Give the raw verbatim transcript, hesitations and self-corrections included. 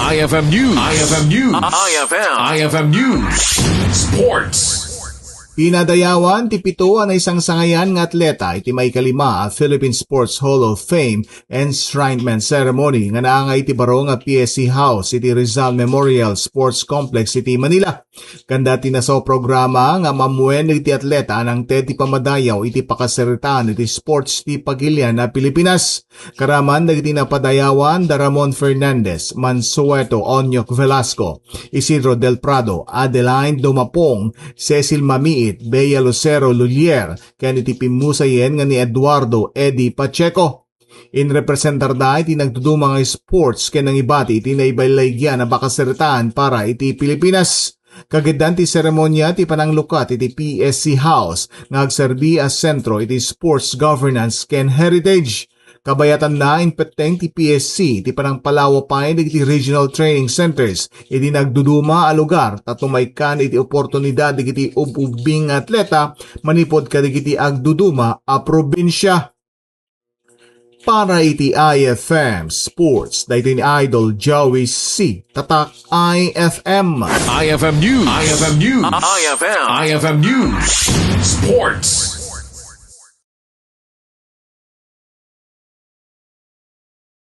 I F M News. I F M News. I F M. I F M News. Sports. Pinadayawan ti pito a naisangsangayan nga atleta iti maikalima a Philippine Sports Hall of Fame enshrinement ceremony nga naangay iti baro nga P S C House iti Rizal Memorial Sports Complex iti Manila. Kanda ti nasaprograma nga mammuen dagiti atleta a nangted ti pamadayaw iti pakasaritaan iti sports ti pagilian a Pilipinas. Karaman dagiti napadayawan da Ramon Fernandez, Mansueto Onyok Velasco, Isidro Del Prado, Adeline Dumapong, Cecil Mamiit, Bea Lucero Lulier, ken iti pimmusayen nga ni Eduardo Eddie Pacheco. Inrepresentarda iti nagduduma nga sports ken nangibati iti naibalaygian a pakasaritaan para iti Pilipinas. Kagiddan ti seremonia ti pananglukat iti P S C House nga agserbi a sentro iti sports governance ken heritage. Kabayatanna, impetteng ti P S C ti panangpalawa pay dagiti regional training centers iti nagduduma a lugar tapno maikkan iti oportunidad dagiti ub-ubbing nga atleta manipud kadagiti agduduma a probinsia. Para iti I F M Sports, daytoy ni Idol Joey C. Tatak I F M. I F M News. I F M News. I F M. I F M News. Sports.